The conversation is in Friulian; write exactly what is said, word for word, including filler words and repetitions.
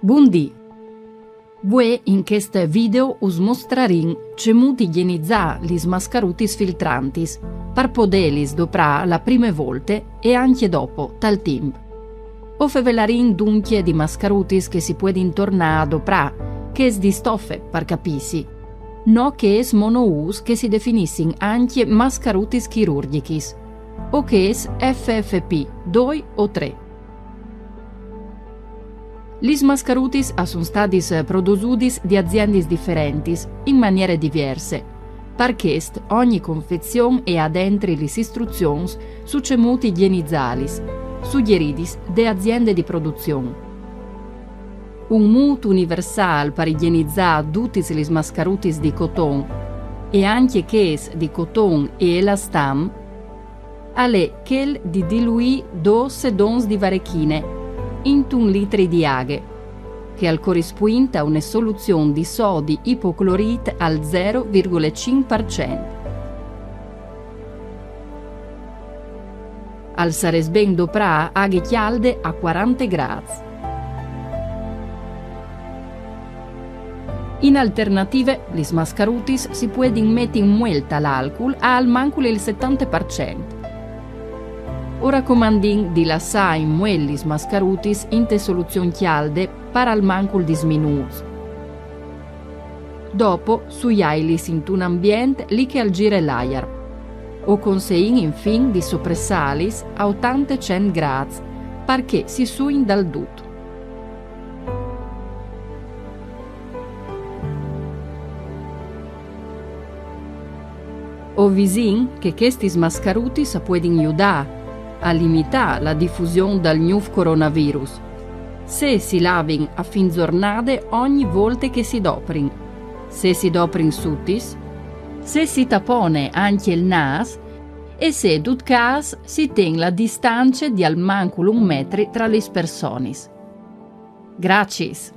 Bundì! Vuê in chest video us mostrarìn cemût igienizâ lis mascarutis filtrantis, par podêlis doprâ la prime volte e ancje dopo, tal timp. O fevelarìn duncje di mascarutis che si puedin tornâ a doprâ, chês di stofe, par capîsi. No chês monoûs che si definissin ancje mascarutis chirurgjichis, o chês F F P doi o trê. Lis mascarutis a son stadis produsudis di aziendis diferentis, in maniere diverse. Par chest, ogni confezion e à dentri lis istruzions su cemût igienizâlis, sugjeridis de aziende di produzion. Un mût universâl par igienizâ dutis lis mascarutis di coton, e ancje chês di coton e elastam, al è chel di diluî dôs sedons di varechine intun litri di aghe, che al corispuint a une soluzion di sodi ipoclorît al zero virgule cinc par cent. Al sarès ben doprâ aghe cjalde a cuarante grâts. In alternative, lis mascarutis si puedin meti in muel tal alcul a almancul il setante par cent. O racomandìn di lassâ in muel lis mascarutis inte soluzion cjalde par almancul dîs minûts. Dopo, suiailis intun ambient li che al gire l'aiar. O conseìn infin di sopressâlis a otante cent grâts, par che si suin dal dut. O visìn che chestis mascarutis a puedin judâ a limitâ la difusion dal gnûf coronavirus, se si lavin a fin zornade ogni volte che si doprin, se si doprin sutis, se si tapone ancje il nâs e se dut câs si ten la distance di almancul un metri tra lis personis. Graciis!